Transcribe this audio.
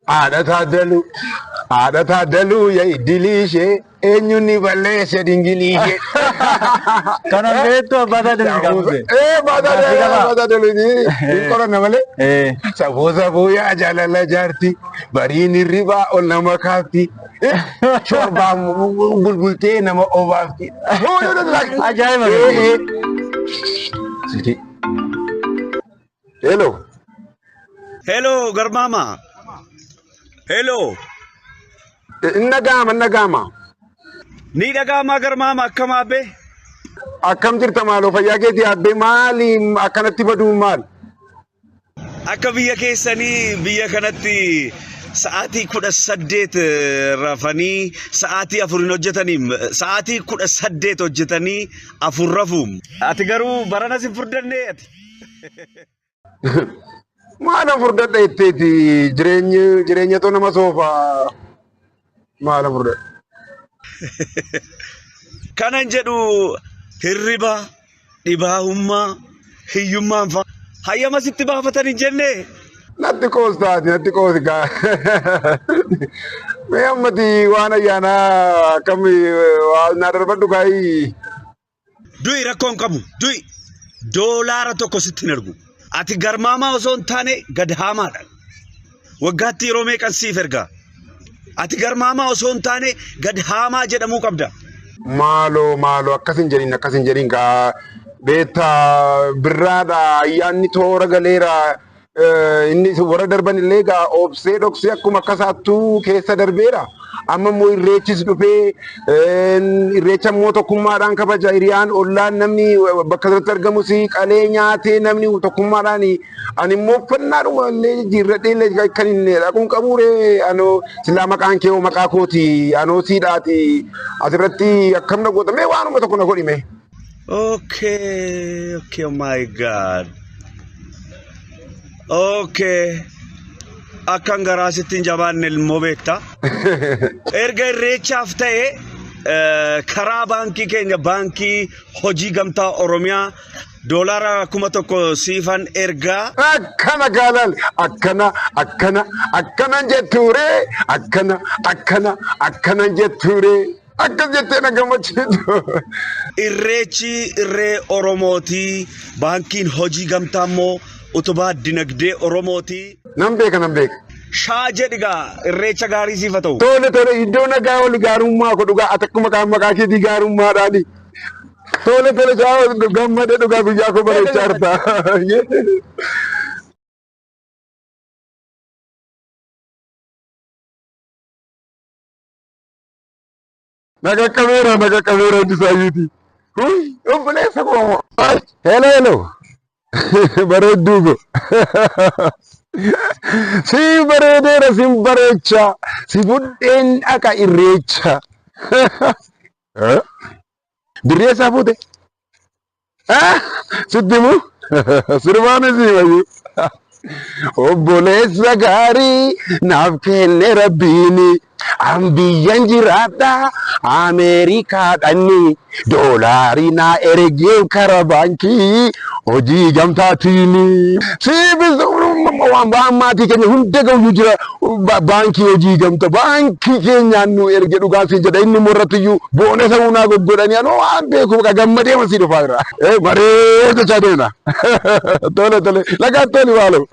Haadha Taaddaluu, haadha Taaddaluu ya iddilii ishee eenyuun ni balleesse dingilii ishee. Kana beektu abbaa Taaddaluu si gaafate. Ee abbaa Taaddaluu abbaa Taaddaluu hin qoranna malee. Ee. Safuu safuu yaa jaalala jaarti bariin hirribaa ol nama kaafti. Shorbaa bulbultee nama obaafti. Ajaa'iba. Silkii. Hello. Hello, Garmaama. Hello. Inna gaama inna gaama. Ni dhaga'amaa Garmaama akkam abbee? Akkam jirta maaloo fayyaa keetii abbee maali akkanatti baduun maal? Akka biyya keessanii biyya kanatti sa'aatii 18 rafanii sa'aatii 4 hin hojjetanii sa'aatii 18 hojjetanii 4 rafu. Ati garuu baranas hin furdannee ati. Maalan furdadha jetteeti jireenyi jireenyatu nama soofa maalan furdadha. Kanan jedhu hirriba, dhibaa'ummaa, hiyyummaan fa'a. Hayyama sitti baafatan hin jennee? Natti qoostaati natti qoosi gaa. Mee ammati waan ayyaanaa akkam waan naa darbadhu kaayii. Du'i rakkoo hin qabu. Du'i doolaara tokko sitti hin ergu. Ati garmaamaa osoo hin taane gad haamaadha. Waggaatti yeroo meeqan siif erga? Ati garmaamaa osoo hin taane gad haamaa jedhamuu qabda. Maaloo maaloo akkas hin jedhin akkas hin jedhin gaa beektaa birraadha ayyaanni toora galeera Inni warra darban illee egaa obsee dhoksee akkuma akka isaattuu keessa darbeera. Amma immoo irreechis dhufee irreecha immoo tokkummaadhaan kabaja. Hiriyaan ollaan namni bakka irratti argamus qalee nyaatee namni tokkummaadhaan ani immoo uffannaadhuma illee jijjiirradhee illee kan hin dhaquun qabuure anoo silaa maqaan kee hoo maqaa kooti anoo siidhaati asirratti akkam na goota mee waanuma tokko na godhi mee. Okay, okay, oh my God. Okay. Akkan garaa sitti hin jabaanne immoo beekta. Erga irreechaaf ta'e karaa baankii keenya baankii hojii gamtaa Oromiyaa doolaara 1000 siifan ergaa. Akkana gaalal akkana akkana akkanan jettuuree akkana akkana akkanan jettuuree. Akkas jettee na gammachiistu. Irreechi irree Oromooti. Baankiin hojii gamtaa immoo utubaa dinagdee Oromooti. Nan beeka nan beeka. Shaa jedhi gaa irreecha gaarii siif haa ta'u. Tole tole iddoo nagaa oli gaarummaa koo dhugaa ati akkuma kaan maqaa keetii gaarummaadhaani. Tole tole shaa gammadee dhugaa guyyaa koo bareechaa jirta. Na qaqqabeera na qaqqabeera hundi isaayyuuti. Huy obboleessa koo. Hello hello. Bareedduu koo. Si bareedeera sin bareecha si fudheen dhaqa irreecha. Birrii eessaa fuute? Sitti himu sirbaan isii wayyuu. Obboleessa gaarii naaf kenne rabbiini. An biyyan jiraadha Ameerikaadhanni doolaarii naa ergee kara baankii hojii gamtaatiini. Siifis waan maatii keenya hunda ga'uyyuu jira baankii hojii gamta baankii keenyaan nu erge dhugaa siin jedha inni immoo irratti iyyuu boona ta'uu naa goggodhanii anoo waan beeku baqa gammadee masii dhufaa jira. Bareeda jechaa deemna. Tole tole lagaa toli maaloo.